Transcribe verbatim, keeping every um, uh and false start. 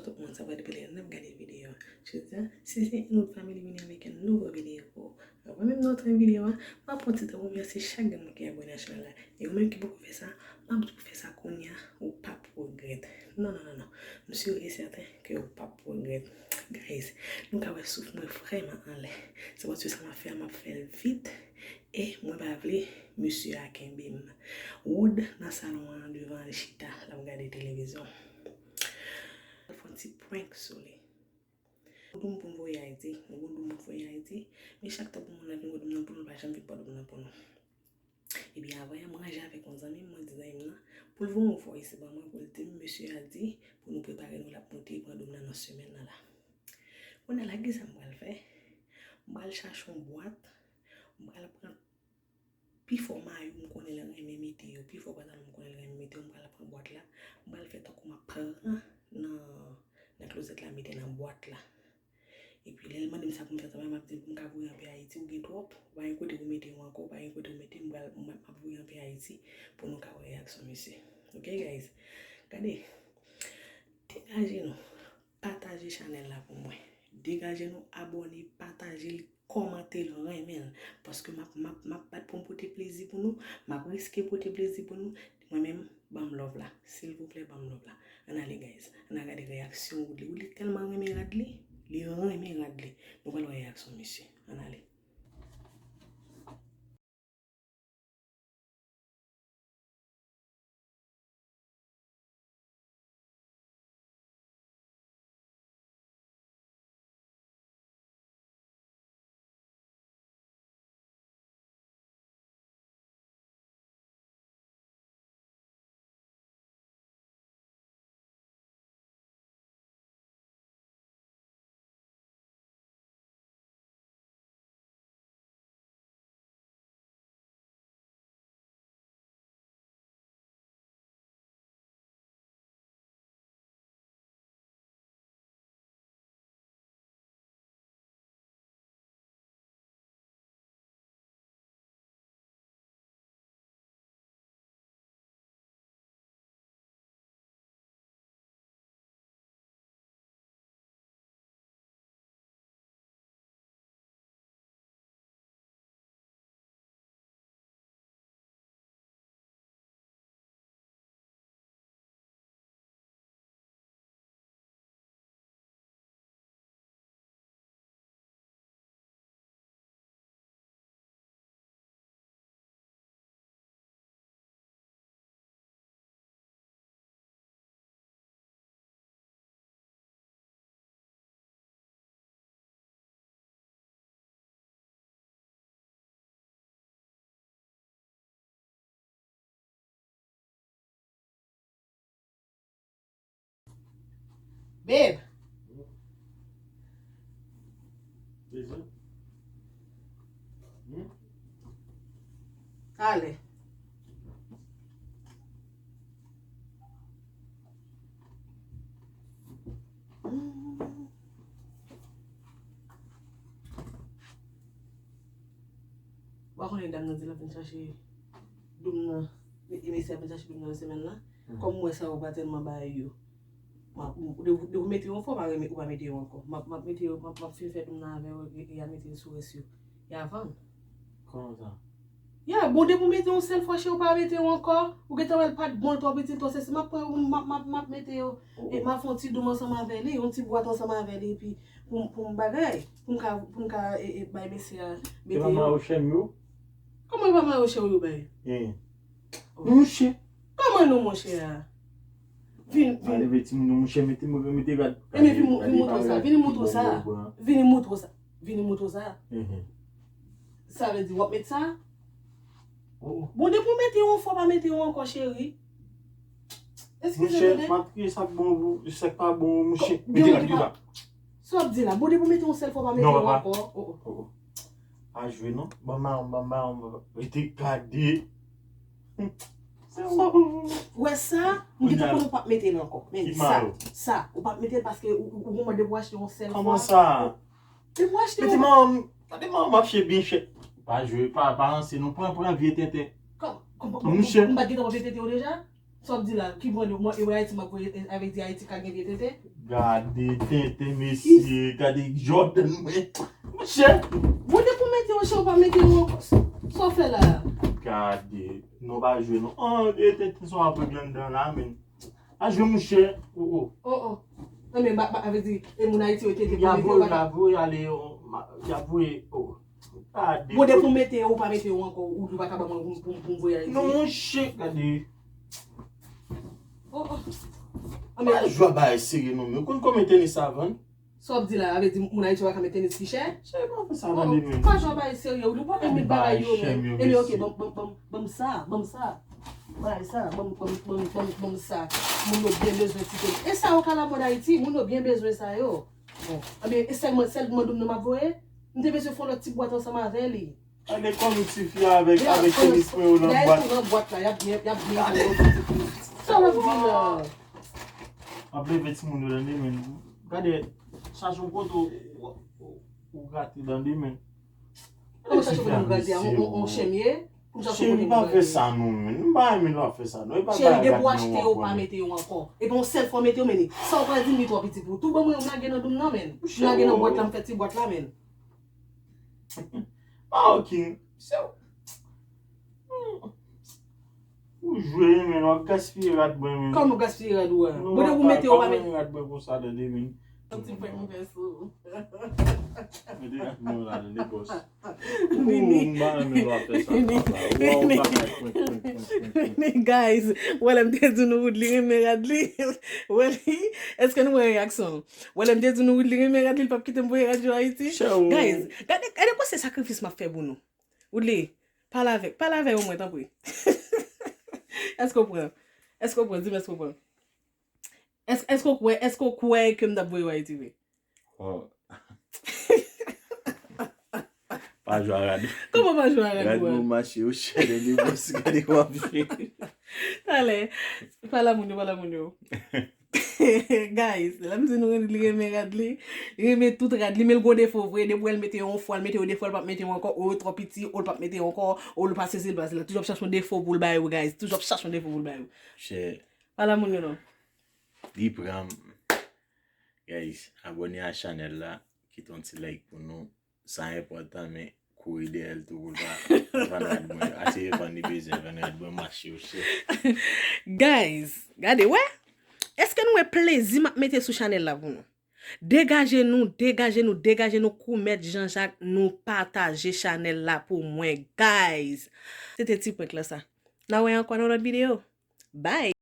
Tout moun, sa va depi lè n ap gade videyo a. Jodi a, si se yon lòt fanmi li vini avèk yon nouvo videyo pou ou. Anvan menm nou antre nan videyo a, m ap pran ti tan pou remèsye chak grenn moun ki abòne a chanèl la. E ou menm ki poko fè sa, m ap di w fè sa kounye a, ou p ap regrèt. Non, non, non, non. M si e sèten ke ou p ap regrèt. Guys, nou ka wè souf mwen vrèman anlè. Se paske sa m ap fè a, m ap fè l vit. E mwen pa vle mesye a kenbe m. Wood nan salon an devan, li chita, l ap gade televizyon. Fè yon ti prank sou li. Yon doum pou m voye Ayiti. Yon doum pou m voye Ayiti. Men chak tan pou moun nan vin yon doum nan pou nou, l pa janm vin pran doum nan pou nou. Ebyen, avan yè, m ranje avèk yon zanmi m, mwen di zanmi m nan, pou l voye yon voice ban mwen, pou l di m, mesye a di, pou nou prepare nou, l ap monte pran doum nan nan semèn nan la. Kounye a la, ki sa m pral fè? M pral chache yon bwat, m pral pran pifò mayo m konnen l renmen mete yo, pifò pantalon m konnen l renmen mete yo, m pral pran bwat la, m pral fè tankou m ap pran nan, nan klozèt la, mete nan bwat la. Epi lè l mande m sa pou m fè sa, m ap di l pou m ka voye anpè Ayiti, ou gen twòp, ou pa gen kote pou mete yo ankò, ou pa gen kote pou mete, m pral, m ap voye anpè Ayiti pou nou ka wè reyaksyon misye. Ok, guys? Gade, degaje nou. Pataje chanèl la pou mwen. Degaje nou, abòne, pataje l, kòmante l, renmen l. Paske m ap, m ap, m ap bat pou m pote plezi pou nou. M ap riske pote plezi pou nou. Mwen menm, ban m love la. Silvouplè, ban m love la. Ann ale, guys. Ann al gade reyaksyon Woodly. Woodly tèlman renmen rad li. Li renmen rad li. Nou pral wè reyaksyon misye. Ann ale. Babe. Ale. Ou pa konnen dam nan di l ap vin chache doum nan, e, e mesye ap vin chache doum nan nan semèn nan. Kòm m wè sa yo pa tèlman bay yo. M ap, depi, depi w mete yo yon fwa, ou pa renmen, ou pa mete yo ankò. M ap, m ap mete yo, m ap, m ap fin fè doum nan avè yo, e, e a mete yo sou rès yo. E a vann. Kòman sa? Ya, bon, depi w mete yon sèl fwa, cheri, ou pa mete yo ankò. Ou gentan wè l pa t bon, l twò piti, l twò sesi. M ap pran yo, m ap, m ap, m ap mete yo. E m ap fè yon ti doum ansanm avè li, yon ti bwat ansanm avè li, epi pou, pou m bagay, pou m ka, pou m ka, e, e, bay mesye a mete yo. Te pa mayo chèn yo? Kòman e pa mayo chèn yo bay? Mouche. Kòman non, monchè a? Vin, vin. Aleve timoun yo, mouche, mete, mete rad. Ebyen, vin, vin montre w sa, vin montre w sa. Vin montre w sa. Vin montre w sa. Sa vle di w ap met sa? Bon, depi w mete yon fwa, pa mete yon ankò, cheri. Eskize m, tande. Mouche, m ap kriye sa k bon pou, sa k pa bon, mouche. Mete rad yo la. Sa w ap di la? Bon, depi w mete yon sèl fwa, pa mete yon ankò. Pa jwe non. Ban m bawon, ban m bawon, ban m bawon. Rete gade. Ou wè sa? M gentan konnen w p ap mete l ankò. Men sa, sa, ou p ap mete l paske ou, ou, ou gon mande pou achte yon sèl fwa. Kòman sa? Depi w achte yon. Mete manman, gade manman m ap chè byen chè. Pa jwe, pa, pa ranse non. Pran, pran vye tenten. Kòman, kòman, m pa t gentan wè vye tenten yo deja? Sa w ap di la, ki bwande mwen, e wè Ayiti m ap voye, e, avè di Ayiti ka gen vye tenten? Gade tenten, mesye, gade Jordan, mwen. Monchè, Bwande pou mete yo, chè, ou pa mete yo ankò. Sa w fè la? Gade, non pa jwe non. An, e tenten sa w ap regle anndan la, men. Pa jwe, monchè. Oh, oh. Oh, oh. Anben, ba, ba, avè di, e moun Ayiti yo tenten pou mete yo, Y ap voye ale, oh, y ap voye, oh. Bwande pou mete yo, ou pa mete yo ankò, ou di w pa ka ban mwen pou, pou, pou m voye Ayiti. Non, monchè, gade. Oh, oh. Pa jwe a bagay serye non, men ou konn konbyen tenis sa vann? Sa w ap di la, avè di moun Ayiti yo pa ka met tenis ki chè? Chè, pa fè sa tande, men. Pa jwe a bagay serye, ou pa renmen bagay yo, men. Ebyen, ok, ban, ban, ban, ban m sa, ban m sa. Bagay sa, ban m, ban m, ban m, ban m, ban m sa. Moun yo byen bezwen ti tenis. E sa yo ka lamòd Ayiti, moun yo byen bezwen sa yo. Bon, ebyen, e sèlman, sèl mandoum nan m ap voye? M te bezwen fè yon lòt ti bwat ansanm avè li. Gade kòm tifi avèk, avèk tenis mwen yo nan bwat. Nan bwat la, y ap byen, y ap byen voye yon ti tenis. Sa w ap di la? M ap leve timoun yo tande, men. Gade, chache yon kote ou, ou, ou rate tande, men. Kòman chache kote m rate a? On, on, on chèmye? Pou m chache kote m rate? Cheri, pa fè sa non, men. M pa renmen lè w ap fè sa non. E pa bagay rate mwen w ap pran, men. Depi w achte yo, pa mete yo ankò. Epi yon sèl fwa w mete yo, men sa w pral di m li twò piti pou ou. Tou ban mwen yo, m lage nan doum nan, men. M lage nan bwat la, m fè ti bwat la, men. Ah, ok. Se ou jwe, men w ap gaspiye rad mwen, men. Kòman w gaspiye rad ou a? Bwande pou mete yo, pa mete. Rad mwen konsa tande, men. Yon ti prank mwen fè sou ou. Mete rad mwen la tande, bòs. Vini. Vini. Vini. Guys, wè lè m te di nou Woodly renmen rad li. Wè li, èske nou wè reyaksyon l? Wè lè m te di nou Woodly renmen rad li, l p ap kite m voye rad yo Ayiti. Guys, gade, gade kòman se sakrifis m ap fè pou nou. Woodly, pale avèk, pale avè yo mwen, tanpri. Èske w pran? Èske w pran? Di m èske w pran? Èske, èske w kwè, èske w kwè ke m t ap voye w Ayiti vre? Oh. Pa jwe a rad. Kòman pa jwe a rad? Rad mwen mache, yo chè de negosye, gade kòman ap jwe. Talè, pale a moun yo, pale a moun yo. Guys, lè m di nou li renmen rad li, li renmen tout rad li, men l gon defo vre, depi w wè l mete yo yon fwa, l mete yo de fwa, l p ap mete yo ankò, o yo twò piti, o l p ap mete yo ankò, o l pa sezi, l pa sezi, l toujou ap chache yon defo pou l ba yo, guys, toujou ap chache yon defo pou l ba yo. Chè. Pale a moun yo non. Li pran m. Guys, abòne a chanèl la, kite yon ti like pou nou. Sa enpòtan, men kouri dèyè l tou pou l pa vann rad mwen yo. Ase vann li bezwen vann rad mwen, mache yo chè. Guys, gade, wè? Èske nou wè plezi m ap mete sou chanèl la pou nou? Degaje nou, degaje nou, degaje nou, kou mèt Jean Jacques, nou pataje chanèl la pou mwen, guys. Se te ti prank lan sa. N a wè ankò nan lòt videyo. Bye!